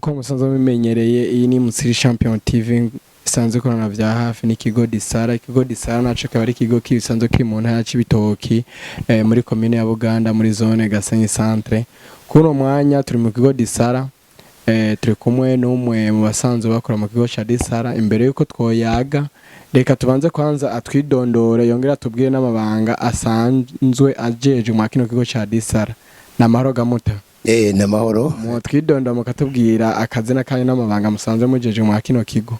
Nkuko musanzwe mumenyereye, iyi ni Musiri Champion TV isanzwe ikorana vya hafi n'ikigo Disara. Ikigo Disara naco kikaba ari ikigo kisanzwe kiri mu ntara ya Cibitoki, muri komine ya Buganda, muri zone Gasenyi Centre. Kuri uno mwanya turi mu kigo Disara, turi kumwe n'umwe mu basanzwe bakora mu kigo ca Disara. Imbere yuko twoyaga, reka tubanze kwanza atwidondore, yongere atubwire n'amabanga asanzwe ajeje mwa kino kigo ca Disara. Namahoro gamuta? Namahoro. Mwotwidondora mukatubwira akazina kanyu n'amabanga musanzwe mujeje mwa kino kigo?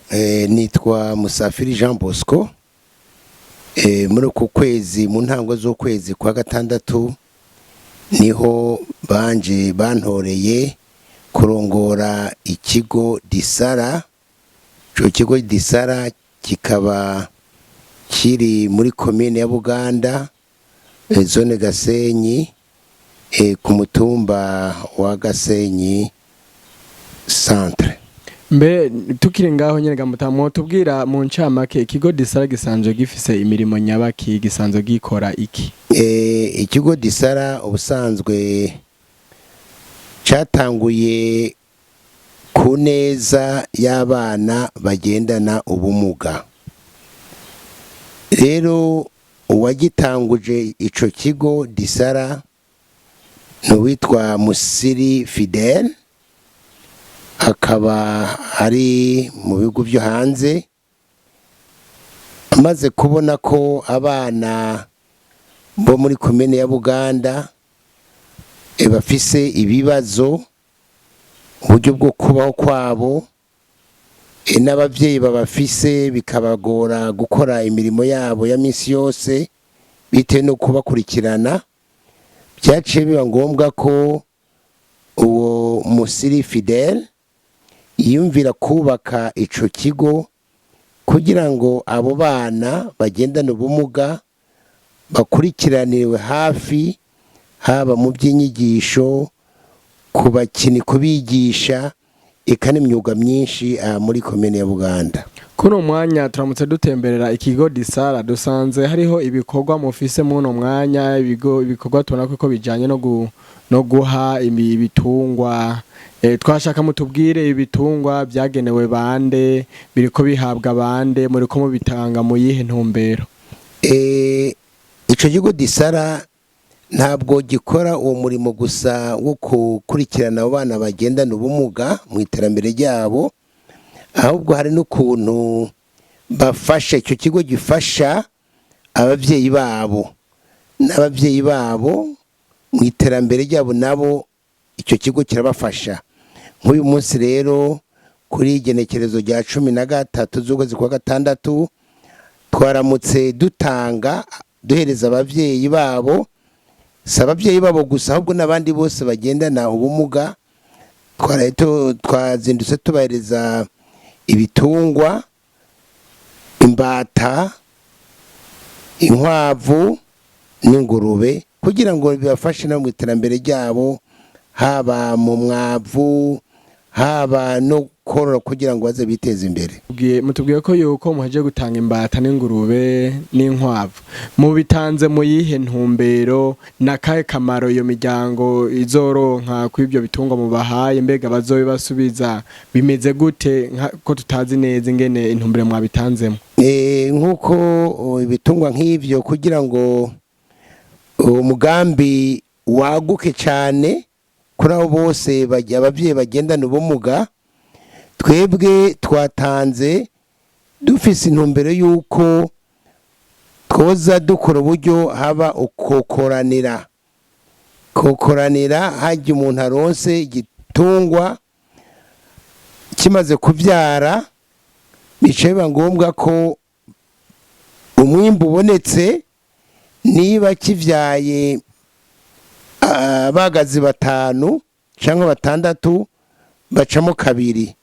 Nitwa Musafiri Jean Bosco. Muri uku kwezi, mu ntango z'ukwezi kwa gatandatu, niho banje bantoreye kurongora ikigo Disara. Ico kigo Disara kikaba kiri muri komine ya Buganda, zone Gasenyi, ku mutumba wa Gasenyi Centre. Mbe tukiri ngaho nyene gamuta, mwotubwira mu ncamake ikigo Disara gisanzwe gifise imirimo nyabaki, gisanzwe gikora iki? Ikigo Disara ubusanzwe cyatanguye ku neza y'abana bagendana ubumuga. Rero uwagitanguje ico kigo Disara ni uwitwa Musiri Fidel, akaba ari mu bihugu byo hanze. Amaze kubona ko abana bo muri komine ya Buganda bafise ibibazo uburyo bwo kubaho kwabo, n'abavyeyi babafise bikabagora gukora imirimo yabo ya minsi yose bitewe no kubakurikirana, byaciye biba ngombwa ko uwo Musiri Fidel yiyumvira kubaka ico kigo kugira ngo abo bana bagendane ubumuga bakurikiraniriwe hafi, haba mu by'inyigisho, ku bakini, kubigisha, eka n'imyuga myinshi aha muri komine ya Buganda. Kuno mwanya turamutse dutemberera ikigo Disara, dusanze hariho ibikorwa mufise muno mwanya, ibigo ibikorwa tubona ko bijanye no guha ibitungwa. Twashaka mutubwire ibitungwa byagenewe bande, biriko bihabwa bande, muriko mubitanga mu yihe ntumbero? Ico kigo Disara ntabwo gikora uwo murimo gusa wo gukurikirana abo bana bagendana ubumuga mu iterambere ryabo, ahubwo hari n'ukuntu bafasha, icyo kigo gifasha ababyeyi babo n'ababyeyi babo mu iterambere ryabo, nabo icyo kigo kirabafasha. Nk'uyu munsi rero, kuri igenekerezo rya 13 z'ukwezi kwa gatandatu, twaramutse dutanga, duhereza ababyeyi babo, si ababyeyi babo gusa, ahubwo n'abandi bose bagendana ubumuga. Twazindutse tubahereza ibitungwa: imbata, inkwavu n'ingurube, kugira ngo bibafashe no mu iterambere ryabo, haba mu mwavu, haba no korora, kugira ngo baze biteze imbere. Mutubwiye ko yuko muheje gutanga imbata n'ingurube n'inkwavu. Mubitanze mu yihe ntumbero? Nakahe kamaro iyo miryango izoronka kuri ibyo bitungwa mubahaye? Mbega bazobibasubiza bimeze gute, ko tutazi neza ingene intumbero mwabitanzemo? Nk'uko ibitungwa nk'ivyo, kugira ngo uwo mugambi waguke cyane kuri abo bose ababyeyi bagendana ubumuga, twebwe twatanze dufise intumbero y'uko twoza dukora uburyo haba ukokoranira, kokoranira hajya umuntu aronse igitungwa kimaze kubyara, bica biba ngombwa ko umwimbu ubonetse, niba kivyaye abagazi batanu cyangwa batandatu, bacamo kabiri.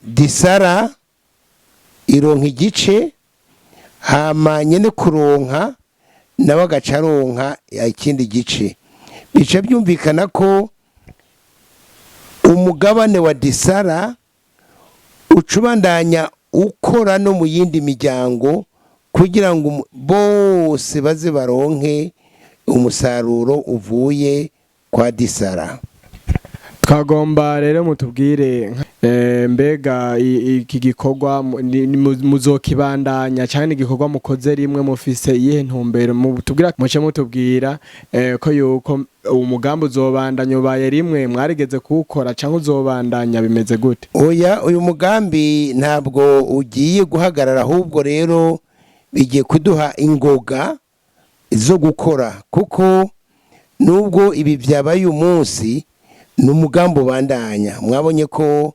Disara ironka igice, hama nyene kuronka nawe agaca aronka ikindi gice. Bica byumvikana ko umugabane wa Disara ucubandanya ukora no mu yindi miryango, kugira ngo bose baze baronke umusaruro uvuye kwa Disara. Twagomba rero mutubwire mbega iki gikorwa muzokibandanya cyane, igikorwa mukoze rimwe, mufise iyihe ntumbero? Mutubwira, muce mutubwira ko yuko uwo mugambi uzobandanya, ubaye rimwe mwarigeze kuwukora, cyangwa uzobandanya, bimeze gute? Oya, uyu mugambi ntabwo ugiye guhagarara, ahubwo rero bigiye kuduha ingoga zo gukora, kuko nubwo ibi byabaye uyu munsi, ni umugambi ubandanya. Mwabonye ko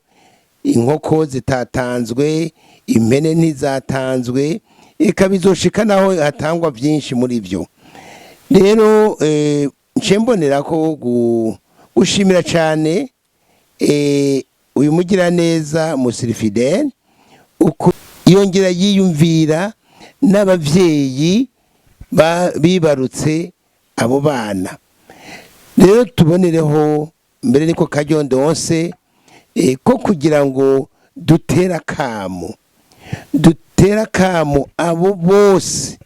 inkoko zitatanzwe, impene ntizatanzwe, eka bizoshika naho hatangwa byinshi muri byo. Rero nce mbonera ko gushimira cyane uyu mugiraneza Musirifidele, uko yongera yiyumvira n'abavyeyi bibarutse abo bana. Rero tubonereho mbere niko karyondonse ko kugira ngo dutere akamo abo bose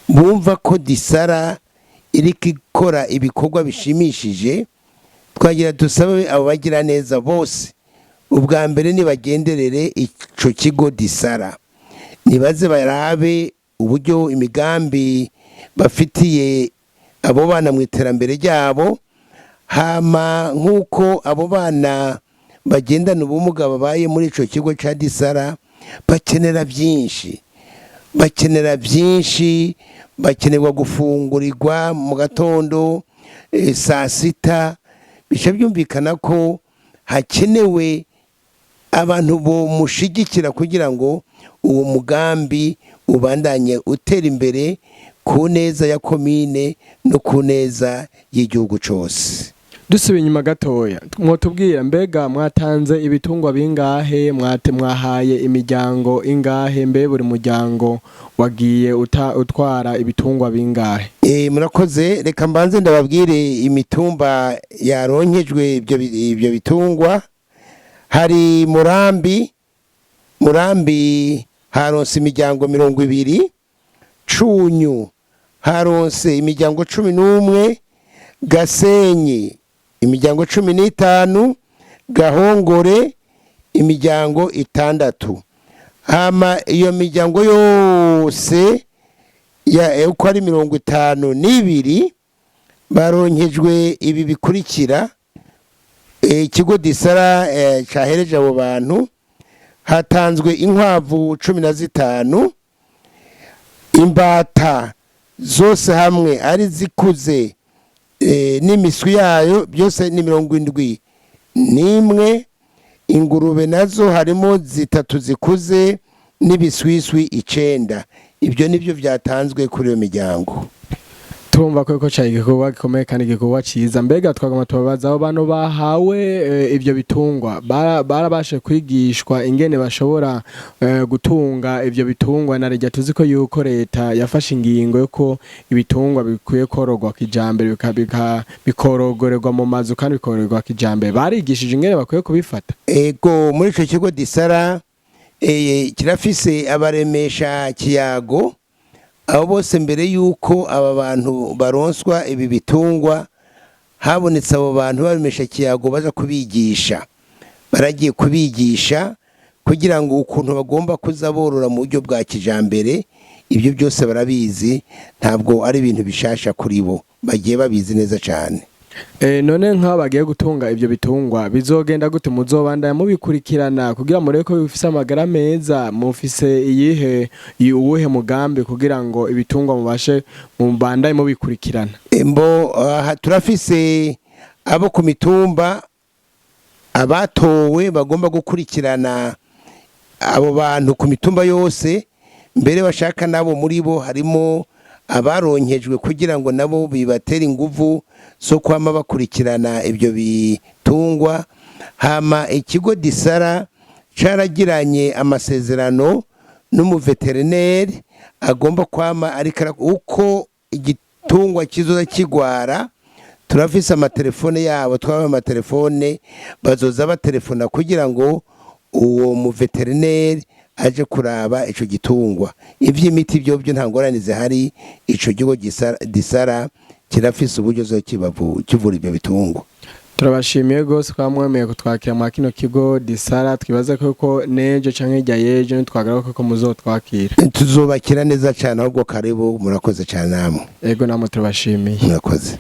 bumva ko Disara iriko ikora ibikorwa bishimishije. Twagira dusabe abo bagira neza bose, ubwa mbere nibagenderere ico kigo Disara, nibaze barabe uburyo imigambi bafitiye abo bana mu iterambere ryabo. Hama nk'uko abo bana bagendana ubumuga babaye muri ico kigo ca Disara, bakenera byinshi, bakenera byinshi, bakenerwa gufungurirwa mu gatondo, saa sita. Bica byumvikana ko hakenewe abantu bomushigikira kugira ngo uwo mugambi ubandanye utera imbere ku neza ya komine no ku neza y'igihugu cose. Dusubiye inyuma gatoya, mwotubwira mbega mwatanze ibitungwa bingahe, mwahaye imiryango ingahe, mbe buri muryango wagiye utwara ibitungwa bingahe? Murakoze. Reka mbanze ndababwire imitumba yaronkejwe ibyo bitungwa. Hari Murambi. Murambi haronse imiryango 20. Cunyu haronse imiryango 11. Gasenyi imiryango 15. Gahongore imiryango 6. Hama iyo miryango yose ya uko ari 52 baronkejwe ibi bikurikira. Ikigo Disara cahereje abo bantu, hatanzwe inkwavu 15, imbata zose hamwe ari zikuze n'imiswi yayo byose ni 71. Ingurube nazo harimo zitatu zikuze n'ibiswiswi 9. Ibyo nibyo byatanzwe kuri iyo miryango. Turumva ko cari igikorwa gikomeye kandi igikorwa ciza. Mbega twagomba tubabaza, abo bantu bahawe ivyo bitungwa barabashe kwigishwa ingene bashobora gutunga ivyo bitungwa? Na rya tuzi ko yuko leta yafashe ingingo yuko ibitungwa bikwiye kororwa kijambere, bikorogorerwa mu mazu kandi bikororerwa kijambere, barigishije ingene bakwiye kubifata? Ego, muri ico kigo Disara kirafise abaremesha kiyago. Abo bose, mbere yuko aba bantu baronswa ibi bitungwa, habonetse abo bantu baremesha kiyago baza kubigisha. Baragiye kubigisha kugira ngo ukuntu bagomba kuza borora mu buryo bwa kijambere. Ibyo byose barabizi, ntabwo ari ibintu bishasha kuri bo, bagiye babizi neza cyane. None nk'aho bagiye gutunga ivyo bitungwa, bizogenda gute? Muzobandanya mubikurikirana kugira murebe ko bifise amagara meza? Mufise iyihe, uwuhe mugambi kugira ngo ibitungwa mubashe mubandanye mubikurikirana? Mbo aha turafise abo ku mitumba abatowe bagomba gukurikirana abo bantu ku mitumba yose. Mbere bashaka nabo muri bo harimo abaronkejwe kugira ngo nabo bibatere inguvu zo kwama bakurikirana ibyo bitungwa. Hama ikigo Disara caragiranye amasezerano n'umuveterineri agomba kwama ariko uko igitungwa kizoza kigwara. Turafise amatelefone yabo, twabaye amatelefone, bazoza batelefona kugira ngo uwo muveterineri aje kuraba ico gitungwa. Ivy'imiti byo byo nta ngorane zihari, ico kigo Disara kirafise uburyo zo kivura ibyo bitungwa. Turabashimiye rwose kwa mwemeye kutwakira mwa kino kigo Disara. Twibaze ko nejo canke hirya y'ejo nitwagaruka ko muzotwakira. Tuzubakira neza cyane ahubwo, karibu, murakoze cyane namwe. Ego, namwe turabashimiye. Murakoze.